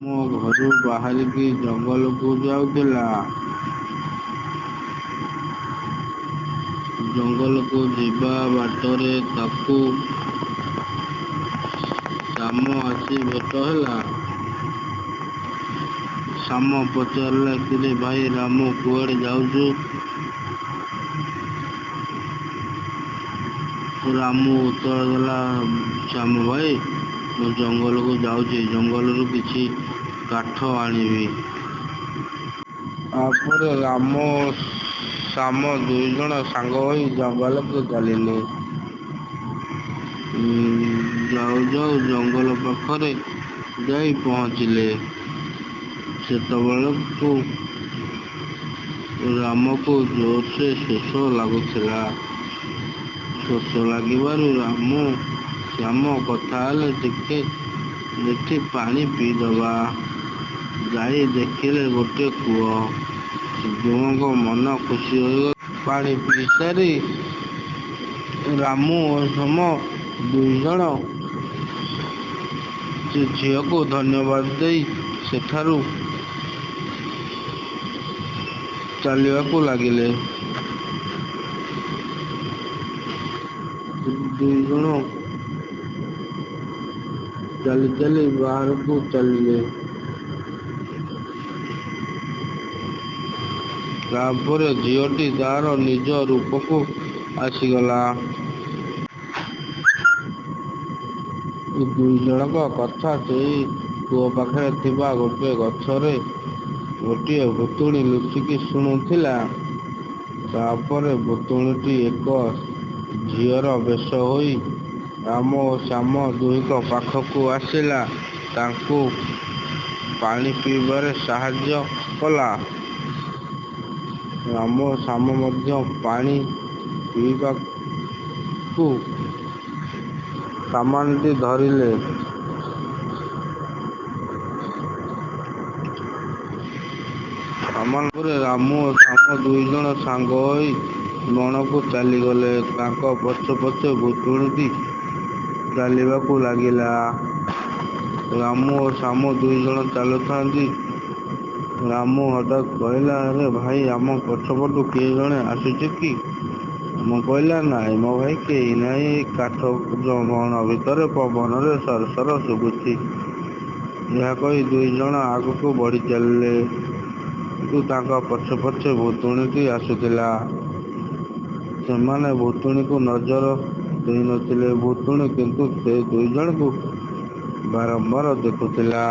ରାମ ଘରୁ ବାହାରିକି ଜଙ୍ଗଲକୁ ଯାଉଥିଲା। ଜଙ୍ଗଲକୁ ଯିବା ବାଟରେ ତାକୁ ଶ୍ୟାମ ଆସି ଭେଟ ହେଲା। ଶ୍ୟାମ ପଚାରିଲା, "କିରେ ଭାଇ ରାମୁ, କୁଆଡ଼େ ଯାଉଛୁ?" ରାମୁ ଉତ୍ତର ଦେଲା, "ଶ୍ୟାମ ଭାଇ, ମୁଁ ଜଙ୍ଗଲକୁ ଯାଉଛି। ଜଙ୍ଗଲରୁ କିଛି କାଠ ଆଣିବି।" ତା'ପରେ ରାମୁ ଓ ଶ୍ୟାମ ଦୁଇଜଣ ସାଙ୍ଗ ହୋଇ ଜଙ୍ଗଲକୁ ଚାଲିଲେ। ଯାଉ ଯାଉ ଜଙ୍ଗଲ ପାଖରେ ଯାଇ ପହଞ୍ଚିଲେ। ସେତେବେଳକୁ ରାମୁକୁ ଜୋରରେ ଶୋଷ ଲାଗୁଥିଲା। ଶୋଷ ଲାଗିବାରୁ ରାମୁ ଶ୍ୟାମ କଥା ହେଲେ, ଟିକେ ଏଠି ପାଣି ପିଇଦେବା। ଯାଇ ଦେଖିଲେ ଗୋଟିଏ କୂଅ। ଦୁହିଁଙ୍କ ମନ ଖୁସି ହୋଇଗଲା। ପାଣି ପିଇସାରି ରାମୁ ଓ ଶ୍ୟାମ ଦୁଇଜଣ ସେ ଝିଅକୁ ଧନ୍ୟବାଦ ଦେଇ ସେଠାରୁ ଚାଲିବାକୁ ଲାଗିଲେ। ଦୁଇଜଣ ଚାଲି ଚାଲି ବାହାରକୁ ଚାଲିଲେ। ତା'ପରେ ଝିଅଟି ତା'ର ନିଜ ରୂପକୁ ଆସିଗଲା। ଏ ଦୁଇଜଣଙ୍କ କଥା ସେହି କୂଅ ପାଖରେ ଥିବା ଗୋଟିଏ ଗଛରେ ଗୋଟିଏ ଭୂତୁଣୀ ଲୁଚିକି ଶୁଣୁଥିଲା। ତା'ପରେ ଭୂତୁଣୀଟି ଏକ ଝିଅର ବେଶ ହୋଇ ରାମ ଓ ଶ୍ୟାମ ଦୁହିଁଙ୍କ ପାଖକୁ ଆସିଲା। ତାଙ୍କୁ ପାଣି ପିଇବାରେ ସାହାଯ୍ୟ କଲା। ରାମ ଓ ଶ୍ୟାମ ମଧ୍ୟ ପାଣି ପିଇବାକୁ ସାମାନଟି ଧରିଲେ। ପରେ ରାମୁ ଓ ଶ୍ୟାମ ଦୁଇଜଣ ସାଙ୍ଗ ହୋଇ ବଣକୁ ଚାଲିଗଲେ। ତାଙ୍କ ପଛେ ପଛେ ଭୂତୁଣୀଟି ଚାଲିବାକୁ ଲାଗିଲା। ରାମୁ ଓ ଶ୍ୟାମ ଦୁଇଜଣ ଚାଲୁଥାନ୍ତି, ରାମୁ ହଠାତ୍ କହିଲା, "ଆରେ ଭାଇ, ଆମ ପଛପଟୁ କିଏ ଜଣେ ଆସୁଛି କି?" ଶ୍ୟାମ କହିଲା, "ନାଇଁ ମ ଭାଇ, କେହି ନାହିଁ। ଏଇ କାଠ ବଣ ଭିତରେ ପବନରେ ସର୍ ସର୍ ଶୁଭୁଛି।" ଏହା କହି ଦୁଇଜଣ ଆଗକୁ ବଢ଼ି ଚାଲିଲେ। କିନ୍ତୁ ତାଙ୍କ ପଛେ ପଛେ ଭୂତୁଣୀଟି ଆସୁଥିଲା। ସେମାନେ ଭୂତୁଣୀକୁ ନଜର ଦେଇନଥିଲେ। ଭୂତୁଣୀ କିନ୍ତୁ ସେ ଦୁଇଜଣଙ୍କୁ ବାରମ୍ବାର ଦେଖୁଥିଲା।